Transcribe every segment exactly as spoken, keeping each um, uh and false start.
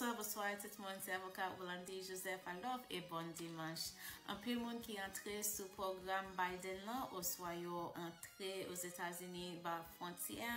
Bonswa, bonswa tout moun, se avoka Rolandi Joseph Adolphe e bon dimanch. Anpil moun ki antre sou pwogram Biden lan oswa yo antre Ozetazini ba fwontyè,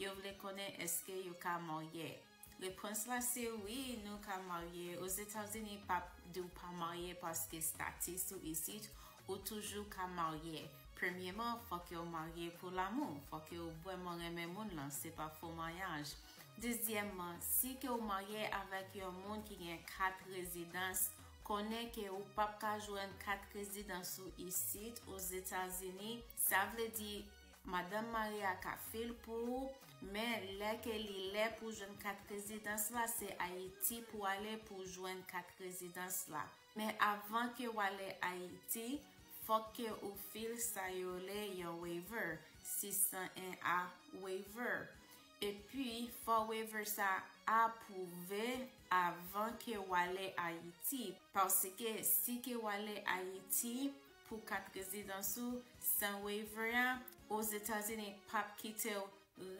yo vle konnen èske yo ka marye. Repons la se wi, nou ka marye. Ozetazini p ap di w pa marye paske status ou isit, ou toujou ka marye. Premyeman, fòk ke w marye pou lanmou, fòk ke w vrèman renmen moun lan, se pa fo maryaj. Dezyèmman, si ke w marye avèk yon moun ki gen kat rezidans, konnen ke ou p ap ka jwenn kat rezidans ou isit Ozetazini, sa vle di madanm mari a ka fil pou ou, men lè ke li lè pou jwenn kat rezidans la, se Ayiti pou ale pou jwenn kat rezidans la. Men avan ke w ale Ayiti, fòk ke ou fil sa yo rele yon waiver, sis san en A waiver. Epi, fò waiver sa apwouve avan ke w ale Ayiti. Paske si ke w ale Ayiti pou kat rezidans ou san waiver a, Ozetazini p ap kite w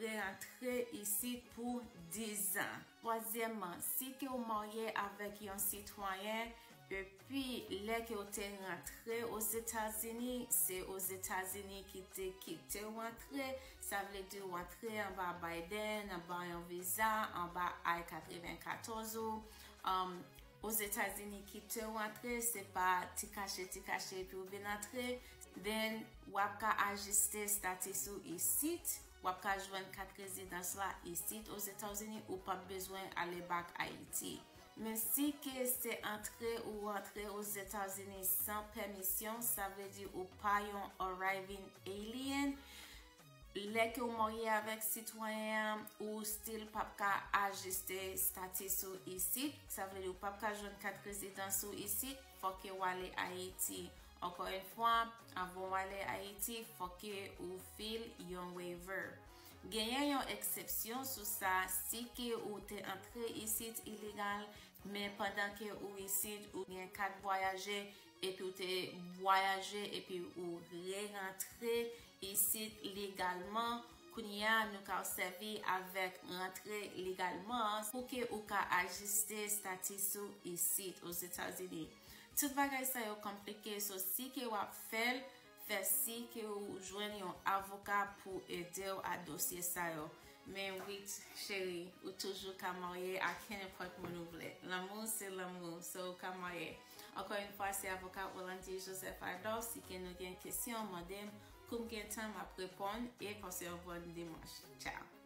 rerantre isit pou dizan. Twazyèmman, si ke w marye avèk yon sitwayen, epi lè ke w te rantre Ozetazini, se Ozetazini ki te kite w antre, sa vle di w antre anba Biden, anba yon viza, anba I katrevenkatòz ou, um, Ozetazini kite w antre, se pa ti kache, ti kache epi w vin antre, then w ap ka ajiste status ou isit, w ap ka jwenn kat rezidans la isit Ozetazini, ou p ap bezwen ale back Ayiti. Men si ke se antre ou rantre Ozetazini san pèmisyon, sa vle di ou pa yon arriving alien. Lè ke w marye avèk sitwayen an, ou still p ap ka ajiste status ou isit. Sa vle di ou p ap ka jwenn kat rezidans ou isit, fòk ke w ale Ayiti. Ankò yon fwa, avan w ale Ayiti, fòk ke ou fil yon waiver. Genyen yon eksepsyon sou sa, si ke ou te antre isit ilegal, men pandan ke ou isit, ou gen kat vwayaje, epi ou te vwayaje, epi ou re-rantre isit legalman, kounye a nou ka sèvi avèk rantre legalman an pou ke ou ka ajiste status ou isit Ozetazini. Tout bagay sa yo konplike, so si ke w ap fè l, fè si ke ou jwenn yon avoka pou ede w ak dosye sa yo. Men wi, cheri, ou toujou ka marye ak kenenpòt moun ou vle. Lanmou se lanmou, so ou ka marye. Ankò yon fwa, se avoka Rolandi Joseph Adolphe. Si ke nou gen kesyon, mande m. Kou m gen tan, m ap reponn. E pase yon bon dimanch. Tchao.